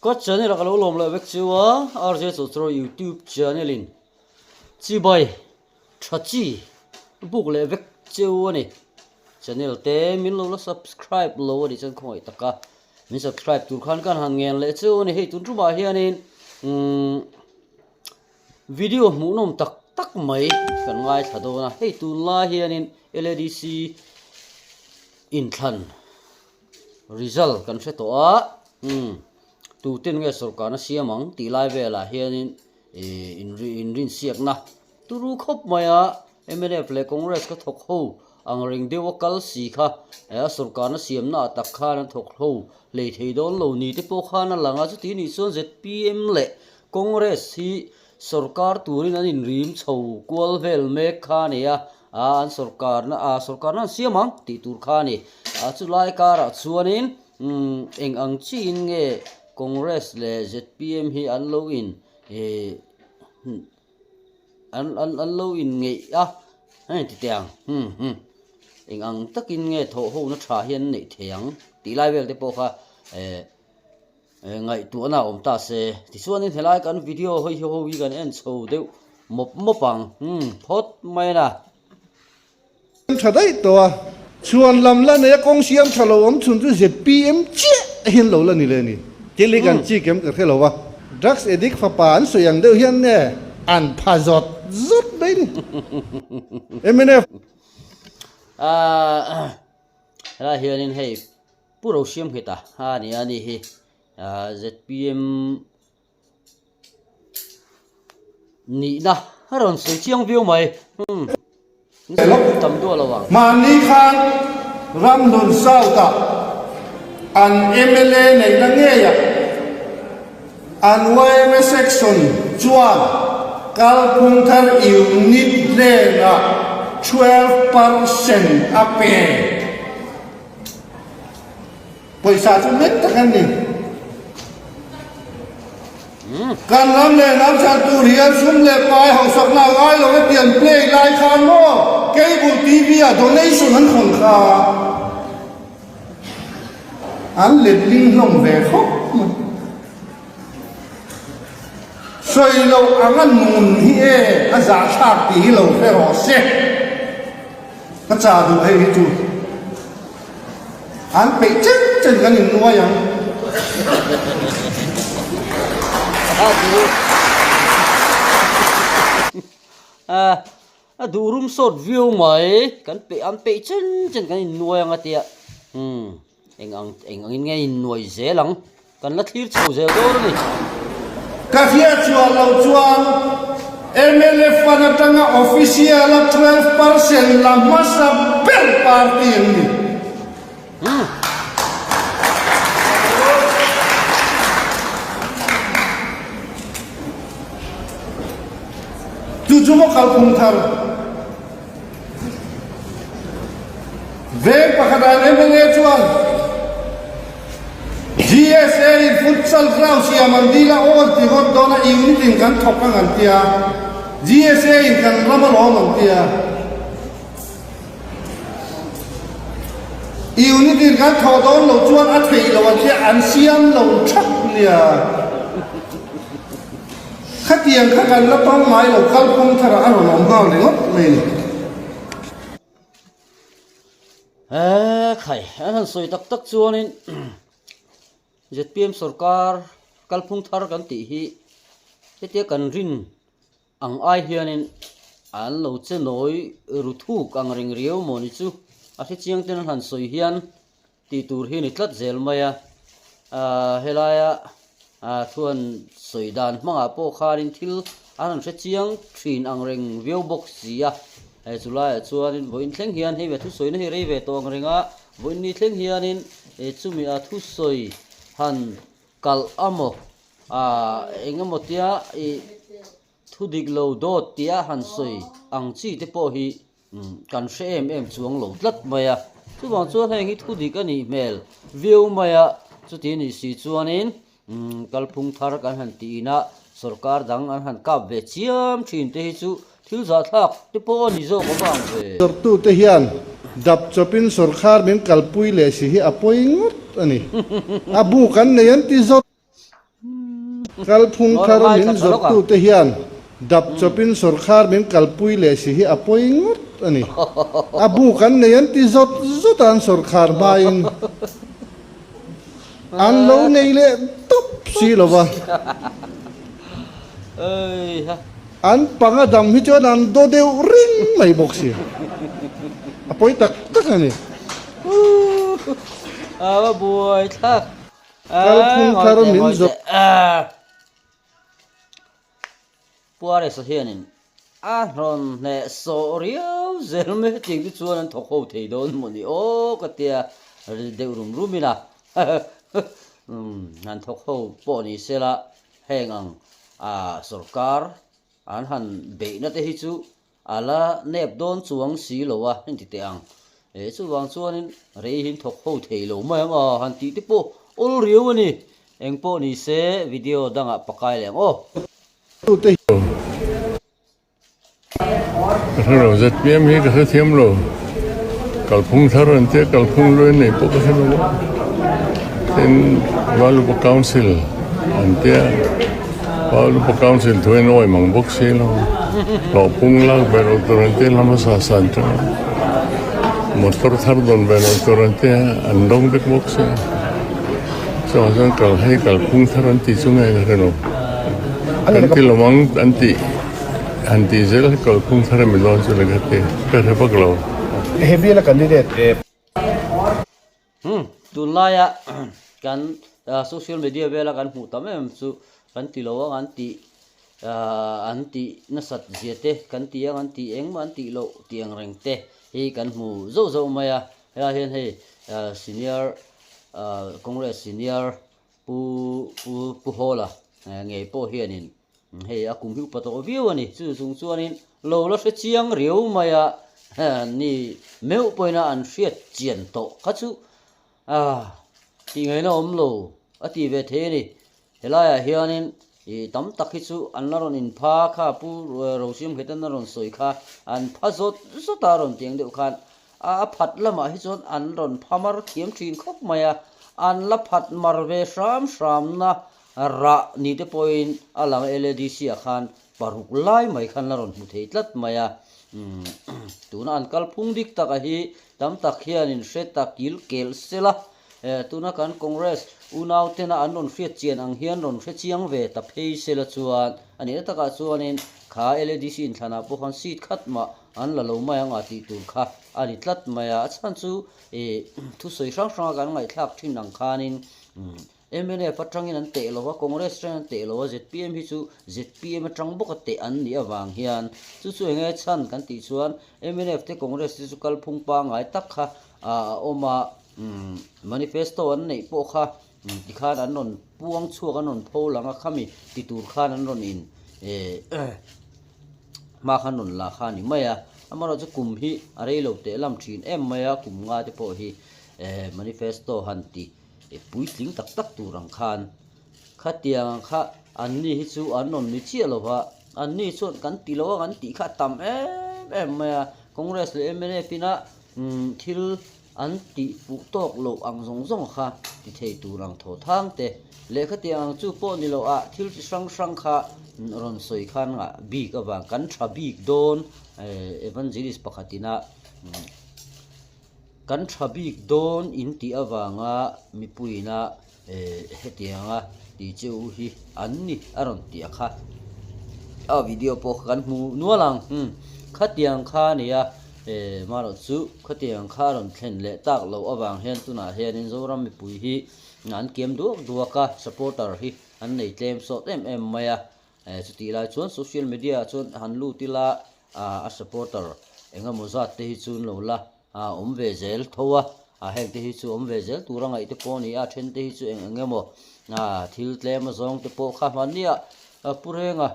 Ka channel a ka lo lawm leh vek chu a, RJ Chawchraw YouTube channel in chibai tha chi buk leh vek cheu a ni. Channel te min lo la subscribe lo a nih chuan khawngaih tak a, min subscribe tur khan kan han ngen leh cheu a ni. Hei tun tumah hianin umm video hmuhnawm tak tak mai kan ngaithla dawn a, hei tunlai hianin LADC inthlan Result kan hre tawh a, umm tuten nge sawrkarna siam ang tih lai velah hianin ih inrinsiakna turu khawp mai a, mnf leh Congress ka thawk ho ang reng deuh a kal si kha a sawrkarna siamna ah tak khan an thawk ho hlei thei dawn lo ni te pawh khan a lang a, chuti nih chuan zpm leh Congress hi sawrkar turin an inrim chho kual vel mek kha a ni a. A an sawrkarna a sawrkarna an siam ang tih tur kha a ni. A chulai karah chuanin umm eng ang chiin nge Congress leh zpm hi an lo in ih an an an lo in ngeih a hei ti teh ang hmm hmm eng ang takin nge thawh hona tha hi an neih thei ang tih lai vel te pawh kha eh Ngaihtuahna a awm ta se. Tichuanin helai kan video hawi hi ho hi kan en chho deuh mawp mawp ang. Umm phawt mai a na. Tha daih tawh a, chhuan lam la nei a kawng siam tha lo awm chhun chu zpm chiah hian lo la ni le ni. Thil hi kan chik em ka hre lo a, drugs addict fapa an sawi ang deuh hian nge an pha zawt zawt mai ni. Mnf. Ahh helai hianin hei Pu Rosiamheta a ni a ni hi zpm nihna a rawn sawi chiang viau mai umm tam duah lo ang. Mahni khan Ramhlun South ah an mla neihna ngeiah an yma section chuan kalphung thar unit hnenah 12% a pe. Pawisa chu met tak an ni. Kan ram leh hnam chhan tur hian sum leh pai hausakna a ngai lo e tih an play lai khan maw cable TV ah donation an khawn kha an letling hlawm ve khawp mai. Sawi loh anga nun hi e a zahthlak tih hi lo hre rawh se. Ka chah duh hei hi chu an peih chen chen kan in nuai ang. A duh rum sawt viau mai kan peih an peih chen chen kan in nuai ang a tia umm eng ang eng angin nge in nuai zel ang. Kan la thlir chho zel dawn a ni. Ka hriat chhuah loh chuan mla fund atanga official a 12% la hmasa ber party an ni. Chu chu maw kalphung thar? Veng pakhatah mla chuan GSA in futsal ground siam an dil a, awl ti ngawt dawn a, unit in kan thawk ang an tia, GSA in kan ram alawm an tia, unit in kan thawh dawn lo chuan a theih lo an tia, an siam lo thap nia. Khatiang kha kan la tawng ngai lo, kalphung tharah a rawn awm nghal ringawt mai a ni. He khai an han sawi tak tak chuanin zpm sorkar kalphung thar kan tih hi hetia kan rin ang ai hianin an lo che nawi ru thuk ang reng riau maw ni chu a hrechiang ten an han sawi hian tih tur hi ni tlat zel mai a, ahh helaia ahh thuan sawi dan hmangah pawh khanin thil an rawn hre chiang thin ang reng viau bawk si a, hei chu laiah chuanin vawiin thleng hian hei ve thusawina hi rei ve tawh ang reng a, vawiin ni thleng hianin eh chumi a thusawi han kalh amaw ahh eng emaw tia ih thu dik lo dawt tia han sawi ang chi te pawh hi Kan hre em em chuang lo tlat mai a, chuvang chuan heng hi thu dik a nih hmel viau mai a, chuti a nih si chuanin kalphung thar kan han tiin a, sorkar dang an han kap ve chiam thin te hi chu thil zahthlak te pawh a ni zawk awm ang ve. Sortute hian dap chawpin sorkar min kalpui leh si hi a pawi ngawt a ni. A bu kan nei an ti zawt. Kalphung thar min zawrhtute hian dap chawpin sawrkhar min kalpui leh si hi a pawi ngawt a ni. A bu kan nei an ti zawt zawt a an sawrkhar hmain an lo nei leh tawp si lo va. An panga dam hi chuan an daw deuh reng mai bawk si. A pawi tak tak a ni. Kalphung thar min zawh. Puaresa hianin a rawn hneh sawh riau zel mai hetiang te chuan an thawk ho thei dawn maw ni aw ka tia ri deuh rum rum in a an thawk ho pawh ni sela heng ang sorkar an han beihna te hi chu A la nep dawn chuang si lo a, heng ti teh ang. Eh, chuvang chuanin rei hi thawk ho thei lo mai ang a, han tih te pawh awl riau a ni. Eng pawh ni se video dangah pakai leh ang aw. Ka hre lo, ZPM hi ka hrethiam lo. Kalphung thar an tia, kalphung luai nei pawh ka hre lo a. Tin, Valupa Council an tia, Valupa Council thu en awi mang bawk si lo. Hlawhpung lak ve loh tur an tia, hla hmasa san tang a. Motor thar dawn ve loh tur an tia, an dawng vek bawk si. Chuvang chuan kal hei kalphung thar an tih chu nge ka hre lo. Kan ti lo ang an tih. Han tih zel hi kalphung thar emaw dawn chu le ka ti, ka hre vak lo. He biala candidate e. Umm tunlaia kan social media vela kan hmuh tam em chu kan ti lo ang an tih an tih nasat zia te kan ti ang an tih engmah an tih loh tih ang reng te hi kan hmu zauh zauh mai a, helai hian hei senior congress senior pu pu pu Hawla ngei pawh hianin Hei a kum hi upa tawh viau a ni. Chu chung chuanin lo la hre chiang riau mai a, ni meuh pawhin an hriat chian tawh kha chu tih ngaihna awm lo a ti ve thei a ni. Helaiah hianin ih tam tak hi chu an la rawn inpha kha Pu Rosiamnghetan a rawn sawi kha an pha zawt zawt a rawn tiang deuh khan a phat lamah hi chuan an rawn pha mar thiam thin khawp mai a, an la phat mar ve hram hramna Rah ni te pawhin a lang LADC ah khan paruk lai mai khan la rawn hmu thei tlat mai a, tuna an kalphung dik taka hi tam tak hianin hre ta kil kelh sela, tuna kan Congress unau tena an rawn hriat chian ang hian rawn hre chiang ve ta phei sela chuan a nihna takah chuanin kha LADC inthlanah pawh khan seat khat mah an la lo mai ang a tih tur kha a ni tlat mai a, a chhan chu thusawi hrang hranga kan ngaihthlak thin ang khanin Mnf atangin an teh lo a, Congress atangin an teh lo a, zpm hi chu zpm atang bawka teh an nih avang hian chu chu enge chhan kan tih chuan mnf te Congress te chu kalphung pangngai tak kha a awm a, manifesto an neih pawh kha tikhan an rawn puang chhuak an rawn pho lang a, khami ti tur khan an rawn in hma khan rawn la kha a ni mai a, amaherawhchu kum hi a rei lo teh lam thin em mai a, kum nga te pawh hi manifesto han ti. I puitling tak tak tur ang khan khatiang ang kha anni hi chu an rawn ni chiah lo va, anni chuan kan ti lo ang an tih kha a tam em em mai a, Congress leh mnf ina thil an tih fuh tawk loh ang zawng zawng kha ti thei tur ang thaw thang te leh khatiang ang chu pawh ni loh ah thil chi hrang hrang kha rawn sawi khan ngah bik avang kan tha bik dawn evangelist pakhat ina. Kan tha bik dawn in tih avanga mipuiina hetianga ti che u hi an ni a rawn tih a kha. A video pawh kha kan hmu nual ang. Umm khatiang kha a nia marawh chu khatiang kha a rawn thlen leh tak loh avang hian tunah hianin Zoram mipui hi an kiam duak duak a, supporter hi an nei tlem sawt em em mai a. Chutih lai chuan social media ah chuan han lut ila a supporter engemaw zat te hi chu an lo la awm ve zel tho a, heng te hi chu awm ve zel tur a ngaih te pawh a ni a, then te hi chu eng eng emaw thil tlem a zawng te pawh kha hmanni ah Pu Renga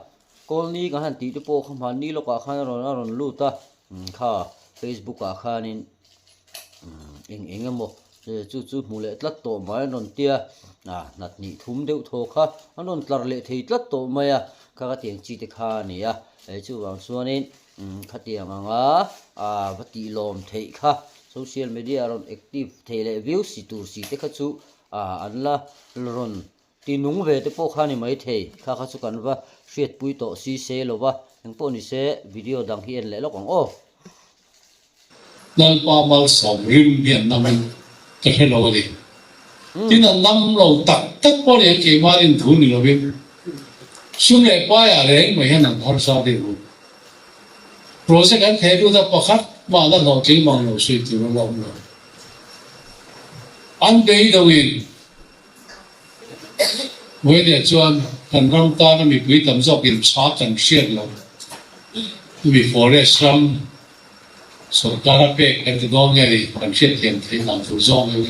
Kawlni kan han tih te pawh kha hmanni lawkah khan a rawn a rawn lut a kha Facebook ah khanin eng eng emaw chu chu hmu leh tlat tawh mai an rawn tia hnat hnih thum deuh thaw kha an rawn tlar leh thei tlat tawh mai a kha khatiang chi te kha a ni a chuvang chuanin khatiang anga va tih lawm theih kha social media rawn active thei leh viau si tur si te kha chu an la rawn. Ti nung ve te pawh kha ni maithei, kha kha chu kan va hriatpui tawh si se lo va, engpawh ni se video dang hi en leh lawk ang aw. Lalpa malsawm rim hian namin ka hre lo a ni. Tin an nam lo tak tak pawh ni an keimah rin thu ni lovin sum leh paiah reng mai hian an harsa deuh u. Project an theh lut a pakhat mahna hlawhtling mang lo sawi tur a la awm lo. An beidawngin Vawinia chuan kan ram tana mipui tam zawkin tha kan hriat loh mi forest ram sorkar a pek kan ti dawn nge ni kan hriat thiam theih dan tur zawng hi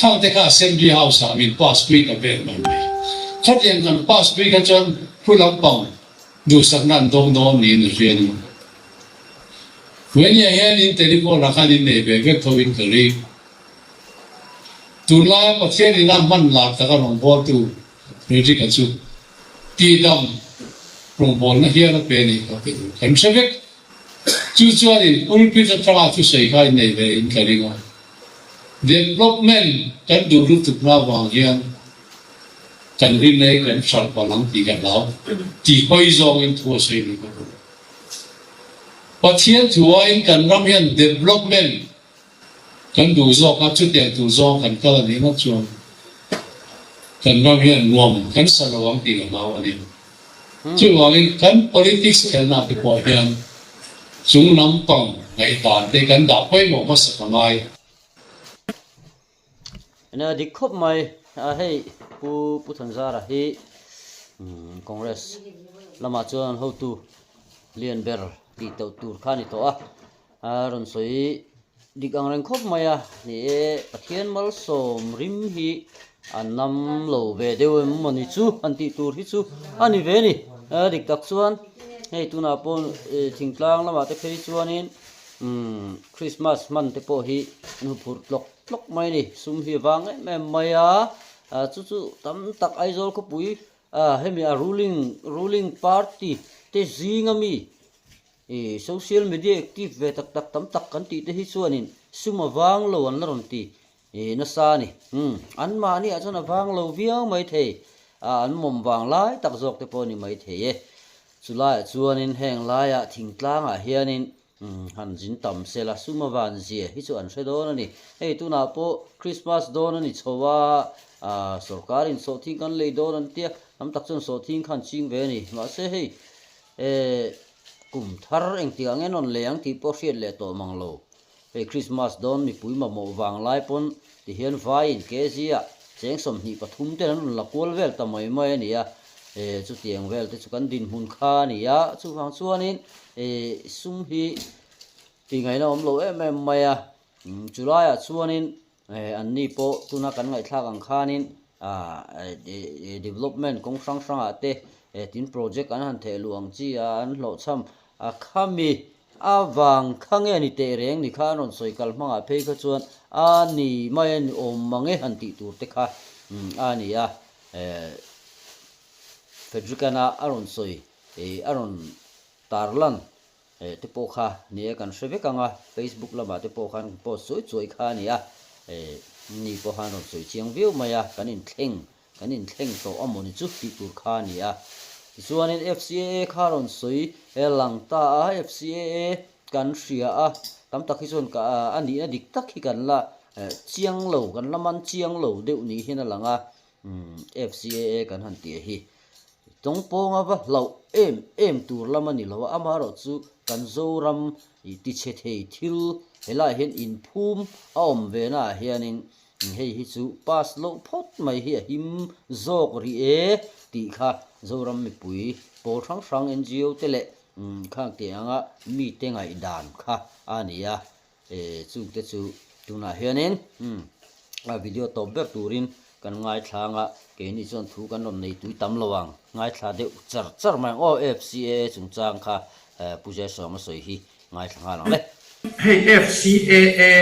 khang te kha Assembly House ah min pass pui ta vel mai mai. Khatiang kan pass pui kha chuan thu lampang duhsakna an dawng dawn niin a hria a ni. Vawinia hian in telephone ah khan in nei ve vek tho in ka ring. Tunlaia Pathian ina hman lar taka rawngbawltu Frederick-a chu tihdam rawngbawlna hial a pe a nih kha tih kan hre vek. Chu chuanin pulpit atanga thusawi kha innei ve in ka ring a. Development kan duh lutukna avang hian kan rinei kan hralh palh ang tih ka hlau ti hawi zawngin thu a sawi nih ka duh. Pathian thuain kan ram hian development Kan duh zawk a, chutiang tur zawng kan kal a nih ngawt chuan kan ram hian nuam kan sa lo ang tih ka hlau a ni. Chuvangin kan politics khelna te pawh hian chung lampang ngaihdan te kan dah pawimawh hmasa ka ngai. Nia dik khawp mai a hei Pu Pu Thanzara hi Congress lamah chuan hotu lian ber tih tawh tur kha a ni tawh a. A rawn sawi dik ang reng khawp mai a, ni e Pathian malsawm rim hi a nam lo ve deuh em maw ni chu han tih tur hi chu a ni ve a ni. A dik tak chuan hei tunah pawh thingtlang lamah te phei chuanin umm Christmas hman te pawh hi an huphurh tlawk tlawk mai a ni. Sum hi a vang em em mai a, chu chu tam tak Aizawl khawpui hemi a ruling ruling party te zinga mi I social media active ve tak tak tam tak kan tih te hi chuanin sum a vang lo an la rawn ti nasa a ni. Umm an mahni ah chuan a vang lo viau mai thei a, an mawm vang lai tak zawk te pawh a ni mai thei e. Chulaiah chuanin heng laiah thingtlangah hianin han zin tam sela sum a van zia hi chu an hre dawn a ni. Hei tunah pawh Christmas dawn a ni chho a, sawrkarin sawhthing kan lei dawn an tia, tam tak chuan sawhthing kha an ching ve a ni. Mahse hei Eh, kum thar engtikah nge rawn lei ang tih pawh hriat leh tawh mang lo. Hei Christmas dawn mipui mamawh vang lai pawn ti hian vaiin KZ ah cheng 23 ten an rawn la kual vel ta mai mai a ni a. Eh, chutiang vel te chu kan dinhmun kha a ni a, chuvang chuanin eh sum hi tih ngaihna awm lo em em mai a. Chulaiah chuanin Anni pawh tuna kan ngaihthlak ang khanin development kawng hrang hrangah te tin project an han theh luh ang chi a an hlawhchham a khami avang kha nge ni teh reng ni kha an rawn sawi kal hmangah phei kha chuan a ni mai a ni awm mang e han tih tur te kha a ni a Frederick-ana a rawn sawi a rawn tarlan Eh te pawh kha ni e kan hre vek ang a, Facebook lamah te pawh khan kan post chuai chuai kha a ni a, eh ni pawh khan rawn sawi chiang viau mai a, kan inthleng kan inthleng tawh a mawni chu tih tur kha a ni a. Tichuanin FCAA kha rawn sawi lang ta a, FCAA kan hria a, tam tak hi chuan ka a nihna dik tak hi kan la chiang lo, kan la man chiang lo deuh ni hian a lang a, umm FCAA kan han tih hi. Tawngpawnga va hlauh em em tur lam a ni lo a, amaherawh chu kan Zoram tichhe thei thil helaiah hian inphum a awm ve naah hianin hei hi chu pass loh phawt mai hi a him zawk rih e tih kha Zoram mipui pawl hrang hrang ngo te leh khang tih anga mite ngaihdan kha a ni a. E chungte chu tunah hianin a video tawp ber turin kan ngaithla anga keini chuan thu kan rawn nei tui tam lo ang ngaithla deuh char char mai ang aw FCAA chungchang kha Pu Jaisawma sawi hi ngaithla nghal ang le. Hei FCAA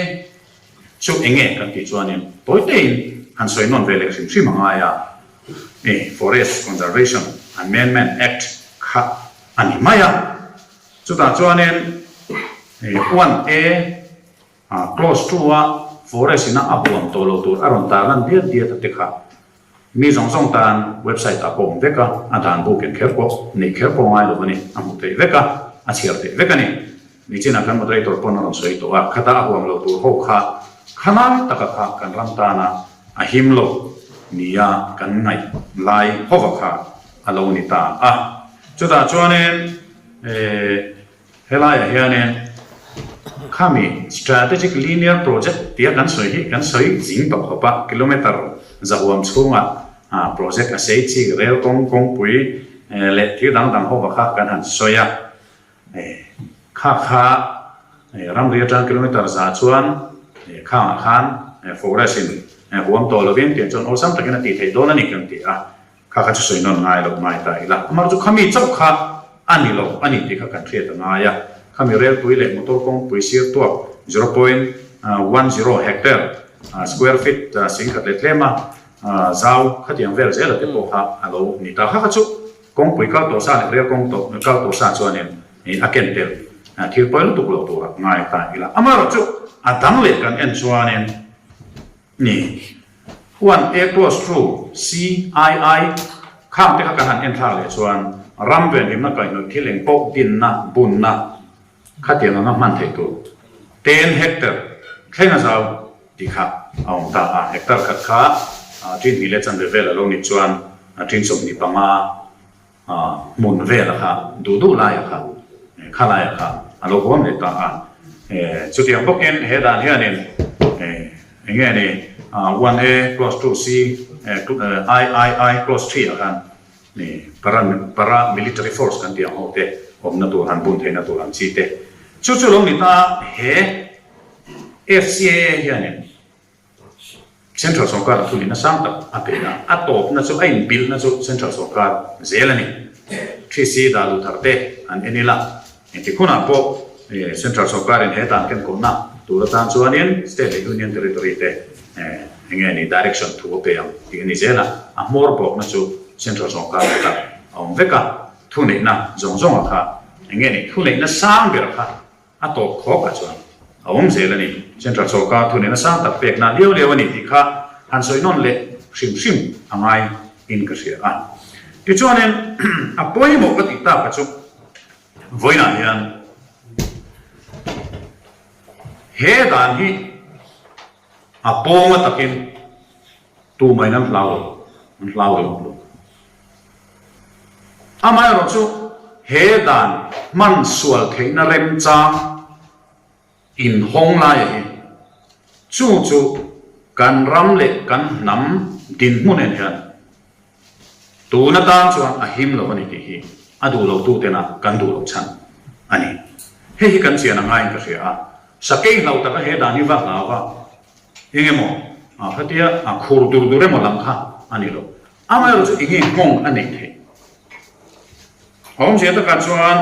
chu enge kan tih chuanin tawitein han sawi nawn ve leh hrim hrim a ngai a, Forest Conservation Amendment Act kha a ni mai a. Chutah chuanin one A clause two a forest ina a huam tawh lo tur a rawn tarlan diat diat a te kha. Mi zawng zawng tan website ah pawh awm vek a, a dan bu ken kher pawh neih kher pawh ngai lo a ni, a hmuh theih vek a, a chhiar theih vek a ni. Nichinah kan moderator pawn a rawn sawi tawh a, khata a huam lo tur ho kha khalai taka kha kan ram tana a him lo nia kan ngaih lai hova kha a lo ni ta a. Chutah chuanin eh. Helaiah hianin khami Strategic Linear Project tia kan sawi hi kan sawi zing tawh khawp a, kilometre zahuam chhungah project a sei chi rel kawng kawngpui leh thil dang dang ho kha kan han sawi a, kha kha ramri atang kilometre za chuan khangah khan forest in huam tawh lovin tiang chuan awlsam takin a tih theih dawn a ni kan ti a. Kha kha chu sawi nawn ngai loh ngai ta ila. Amar chu khami chauh kha a ni lo a ni tih kha kan hriat a ngai a. Khami relpui leh motor kawngpui sir tuak 0.10 hectare, square feet, singkhat leh tlem a zau khatiang vel zel a te pawh kha a lo ni ta. Kha kha chu kawngpui kal tawh sa leh rel kawng tawh kal tawh sa chuanin a ken tel thil pawi lutuk lo tur a ngai ta ila. Amaherawhchu a dang leh kan en chuanin Ni. Huan A clause through C I I khang te kha kan han en thlak leh chuan ram venhimna kaihhnawih thil eng pawh dinna, bunna khatiang anga hman theih tur ten hectare thleng a zau tih kha a awm ta a. Hectare khat kha ṭin hnih leh chanve vel a lo nih chuan ṭin 25 hmun vela kha duh duh laia kha kha laia kha a lo huam leh ta a. Chutiang bawkin he dan hianin eng nge ni one A clause two C I I I clause three ah khan para para military force kan tih ang ho te awmna tur han bun theihna tur ang chi te chu chu lo ni ta he FCAA hianin Central sorkar thu nihna sang tak a pe a, a tawpna chu a inbilhna chu Central sorkar zel a ni. Thisi dah luh thar te an en ila, engtik hunah pawh Central sorkarin he dan kenkawlna tur atan chuanin State leh Union Territory te eng nge ni direction thu a pe ang tih a ni zel a, a hmawr bawkna chu Central sorkar kutah a awm vek a, thuneihna zawng zawnga kha eng nge ni thuneihna sang ber kha A tawp khawk ah chuan a awm zel a ni. Central sorkar thu nena sang tak pek na liau liau a ni tih kha han sawi nawn leh hrim hrim a ngai in ka hria a. Tichuanin a pawimawh ka tih tak a chu vawiinah hian he dan hi a pawnga takin Tumahin an hlau lo, an hlau ringawt lo. Amaherawh chu he dan hman sual theihna remchang inhawng laia hi chu chu kan ram leh kan hnam dinhmun en hian tun atan chuan a him lo a ni tih hi a duh lo tutena kan duh loh chhan a ni. Hei hi kan chian a ngaiin ka hria a, sakei hlau taka he dan hi va hlau a, Eng emaw khatia a khur dur dur emaw lam kha a ni lo. Amaherawh chu enge nghawng a neih theih? A awmzia takah chuan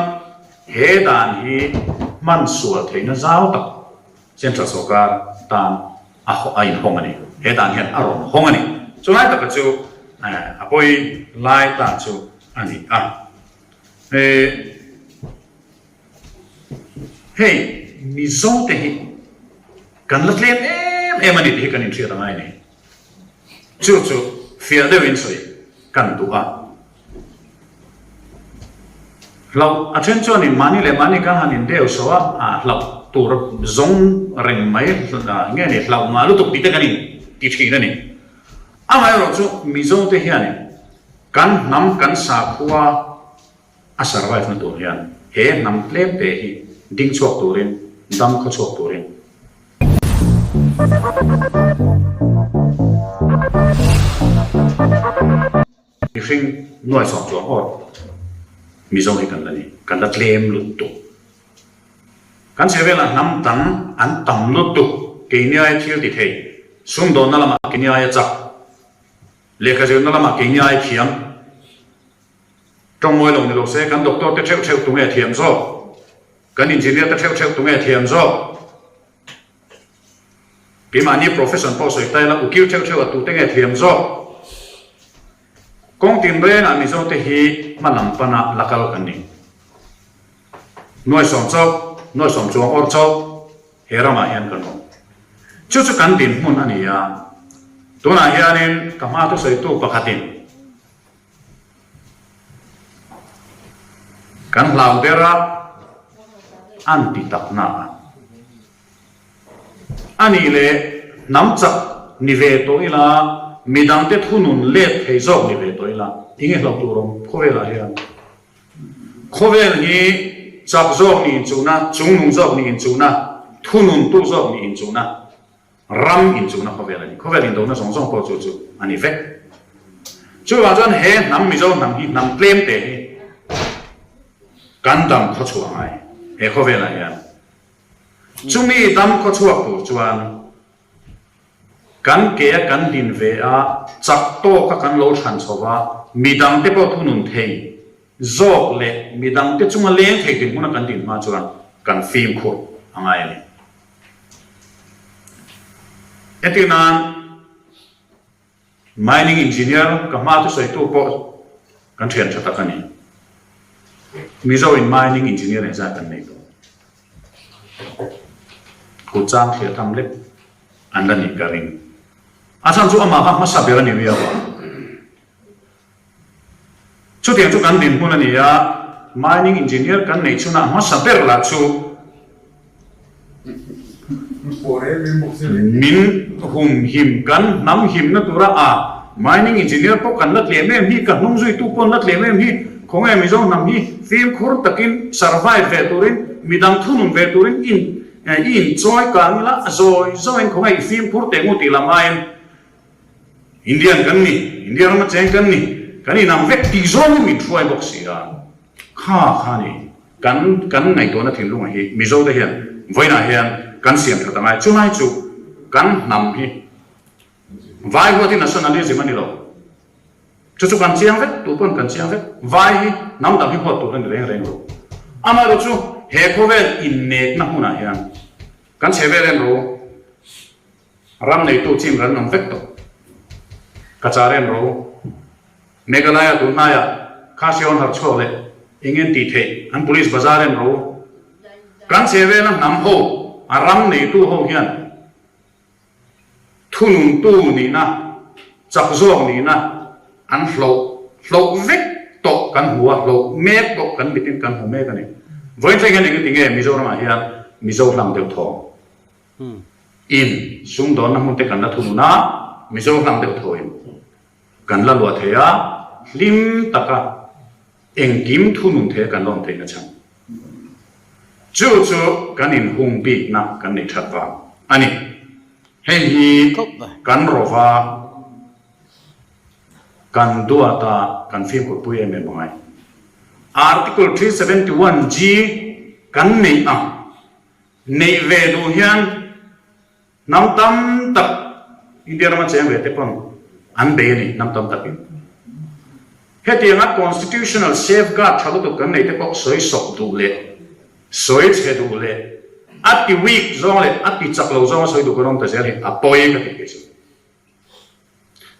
he dan hi hman sual theihna zau tak Central sawrkar tan a a inhawng a ni. He dan hian a rawn hawng a ni. Chulai taka chu a pawi lai ta chu a ni a. Hei Mizo te hi kan la tlem em em a ni tih hi kan inhriat a ngai a ni. Chu chu fiah deuhin sawi kan duh a. Hlauh a then chuanin mahni leh mahni kan han indeu so a, ah hlauh tur zawng reng mai nge ni hlauh ngah lutuk tih te kan in ti thin a ni. Amaherawh chu Mizo te hianin kan hnam kan sakhua A survive na tur hian he hnam tlem te hi ding chhuak turin, dam khaw chhuak turin. Mihring nuaisawm chuang awt Mizo hi kan la ni, kan la tlem lutuk. Kan chhehvelah hnam dang an tam lutuk, keini aia thil ti thei, sumdawnna lamah keini aia chak, lehkha zirna lamah keini aia thiam, Tawng mawi lo ni lo se, kan doctor te theuh theuh tunge thiam zawk? Kan engineer te theuh theuh tunge thiam zawk? Keimahni profession pawh sawi ta ila, ukil theuh theuh a tute nge thiam zawk? Kawng tinrengah Mizo te hi hma lam pana la kal kan ni. Nuaisawm chauh, nuaisawm chuang awr chauh he ramah hian kan awm. Chu chu kan dinhmun a ni a. Tunah hianin ka hma thusawitu pakhatin kan hlau ber a, an ti takna a. A nih leh hnam chak ni ve tawh ila, midangte thunun let thei zawk ni ve tawh ila, enge hlauh tur awm khawvelah hian? Khawvel hi chak zawk nih inchuhna, chungnung zawk nih inchuhna, thununtu zawk nih inchuhna, ram inchuhna khawvel a ni. Khawvel indona zawng zawng pawh chu chu a ni vek. Chuvang chuan he hnam Mizo hnam hi hnam tlem te hi kan dam khawchhuah ngai he khawvelah hian. Chumi dam khawchhuak tur chuan kan ke a kan din ve a, chak tawka kan lo thlan chho va, midangte pawh thunun thei zawk leh midangte chunga leng thei dinhmuna kan din hma chuan kan fimkhur a ngai a ni. Hetiang Mining engineer ka hma thusawitu pawh kan thian tha tak a ni. Mizo in mining engineer engzat kan nei tawh. Kut chang thliah tham lek an la nih ka ring. A chhan chu amah kha hmasa ber a ni viau a. Chutiang chu kan dinhmun a ni a, mining engineer kan neih chhunah hmasa ber lah chu min humhim kan hnam himna tura a mining engineer pawh kan la tlem em hi, ka hnung zuitu pawh an la tlem em hi, khawnge Mizo hnam hi fimkhur takin survive ve turin midang thunun ve turin in i inchawi kang ila zawi zawiin khawnge i fimkhur teh ngu tih lam aiin Indian kan ni, India rama cheng kan ni, kan inang vek tih zawngin min hruai bawk si a, kha kha ni kan kan ngaihtuahna thinlungah hi Mizo te hian vawiinah hian kan siam that angai, chulai chu kan hnam hi vai huat hi nationalism a ni lo, chu chu kan chiang vek, tu pawn kan chiang vek, vai hi hnam dang hi huat tur a ni reng reng lo, amaherawhchu he khawvel innekna hmunah hian kan chhe vel em ro. Ram neitu chin ran awm vek tawh. Ka char em ro. Meghalaya tun hnaiah Khasi-awn harh chhuak leh eng en tih theih an police bazar em ro. Kan chhehvela hnam ho a ram neitu ho hian thununtu nihna, chak zawk nihna an hloh hloh vek tawh kan hmu a, hloh mek pawh kan mitin kan hmu mek a ni. Vawiin thleng hian engati nge Mizoramah hian Mizo hlang deuh thawng? In sumdawnna hmun te kan la thunun a, Mizo hlang deuh thawiin kan la luah thei a, hlim taka engkim thunun thei a kan la awm theihna chhan chu chu kan inhung bikna kan neih that vang a ni. Hei hi kan rawva kan duat a, kan fimkhurpui em em angai. Article 371 G kan neih ang. Neih ve duh hian hnam tam tak India rama cheng ve te pawn an bei a ni, hnam tam takin. Hetianga constitutional safeguard tha lutuk kan neih te pawh sawi sawk duh leh sawi chhe duh leh a ti weak zawng leh a ti chak lo zawnga sawi duh kan awm ta zel hi a pawi ka ti kei chu.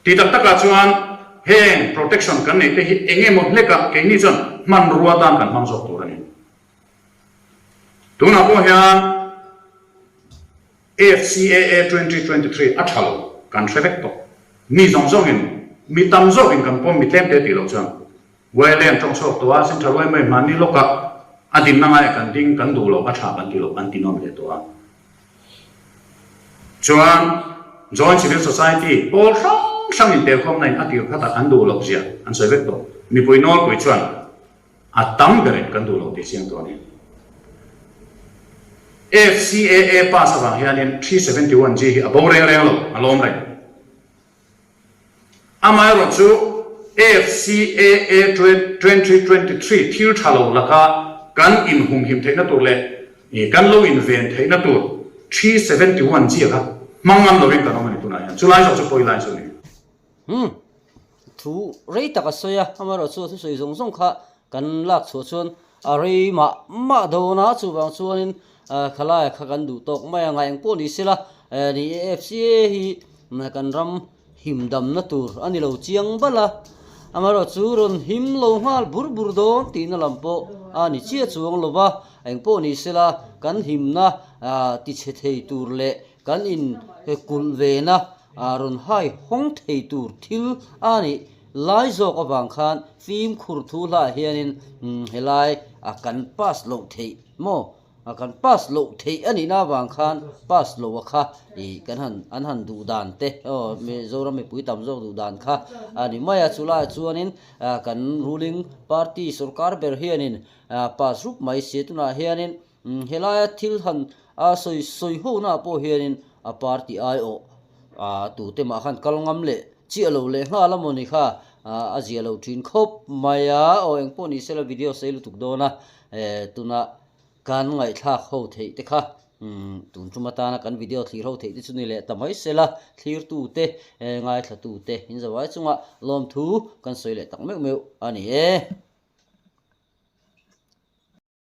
Ti tak takah chuan heng protection kan neih te hi eng emaw hlekah keini chuan hmanrua tan kan hmang zawk tur a ni. Tunah pawh hian AFCAA 2023 a tha lo kan hre vek tawh. Mi zawng zawngin, mi tam zawkin kan pawm mi tlemte tih loh chuan YLA an tawng chhuak tawh a, Central yma hmanni lawkah a dinna ngaiah kan ding, kan duh lo, a tha kan ti lo, an ti nawm leh tawh a. Chuan Joint Civil Society pawl hrang hrang intelkhawmna in a tir khatah an duh loh zia an sawi vek tawh. Mipui nawlpui chuan A tam berin kan duh lo tih chiang tawh a ni. FCAA pass avang hianin 371G hi a bo reng reng lo, a lawm reng. Amaherawh chu FCAA 2023 thil tha lo laka kan inhumhim theihna tur leh kan lo inven theihna tur 371G a kha hmang ngam lovin kan awm a ni tunah hian. Chulai zawk chu pawi lai chu a ni. Umm. Thu rei tak a sawi a, amaherawh chu a thusawi zawng zawng kha kan lak chhuah chuan a rei mah mah dawn a, chuvang chuanin khalaia kha kan duh tawk mai a, ngaih ang pawh ni sela ni AFCA hi kan ram him damna tur a ni lo chiang bal a, amaherawh chu rawn him lo nghal bur bur dawn tihna lam pawh a ni chiah chuang lo va, eng pawh ni sela kan himna tichhe thei tur leh kan in kulh vena. rawn hai hawng thei tur thil a nih lai zawk avang khan fimkhur thu hlah hianin helai kan pass loh theih maw? A kan pass loh theih a nihna avang khan pass loh a kha ih kan han an han duh dan te aw Mizoram mipui tam zawk duh dan kha a ni mai a chulaiah chuanin kan ruling party sorkar ber hianin pass rup mai sia tunah hianin helaia thil han a sawi sawi ho naah pawh hianin a party aiawh tute mah khan kal ngam leh chiah lo leh nghal a maw ni kha a zia lo thin khawp mai a aw engpawh ni sela video sei lutuk dawn a tunah Kan ngaihthlak ho theih te kha tun tum atana kan video thlir ho theih te chu ni leh ta mai sela, thlirtute, ngaithlatute in zavai chungah lawmthu kan sawi leh tak meuh meuh a ni e.